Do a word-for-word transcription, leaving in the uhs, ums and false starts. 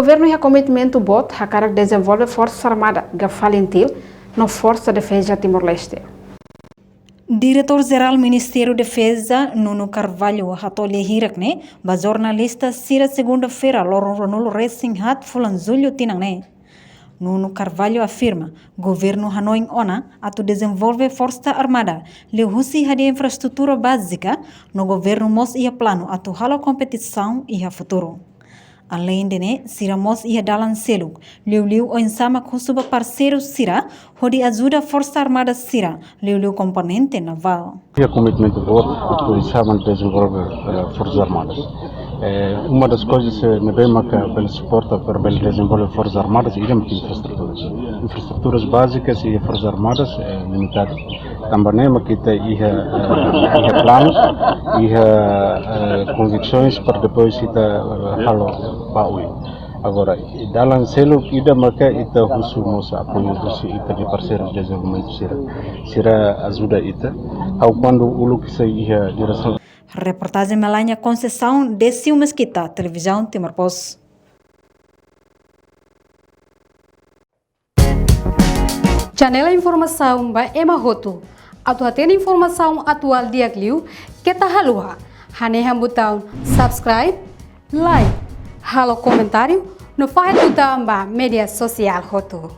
Governu iha komitmentu boot hakarak dezenvolve Forsa Armada GAFALINTIL no Forsa Defeza Timor-Leste. Diretór Jerál Ministériu Defeza, Nuno Carvalho, hato'o lia hirak ne'e ba jornalista sira segunda-feira, loron ruanulu resin haat fulan Jullu tinan ne'e. Nuno Carvalho afirma, governu hanoin ona atu dezenvolve Forsa Armada liuhusi hadi'a infraestrutura bázika, no governu mós iha planu atu halo kompetisaun iha futuru. Aleinde ne'e, sira mós iha dalan seluk, liuliu oinsá mak husu ba parseiru sira hodi ajuda Forsa Armada sira, liuliu komponente navál. Iha komitmentu boot atu oinsá mak dezenvolve, eh, Forsa Armada. Eh, uma das coisas, eh, ne'ebé maka bele suporta para bele dezenvolve Forsa Armada, ida mak infraestrutura. Infraestruturas básicas iha Forsa Armada, eh, limitadu. Tanba ne'e mak ita iha, eh, iha planus, iha, eh, konviksoens para depois ita, eh, halo ba oin. Agora, dalan seluk ida maka ita husu mós apoiu husi ita-nia parseiru dezenvolvimentu sira. Sira ajuda ita. Ha'u kuandu uluk sei iha diresaun. Reportajen Melania Conceição, Décio Mesquita, Televizaun Timor Post. Channel informasaun ba ema hotu. Atu hatene informasaun atuál di'ak liu, keta haluha hanehan butaun subscribe, like, halo komentáriu, no fahe tutan ba média sosiál hotu.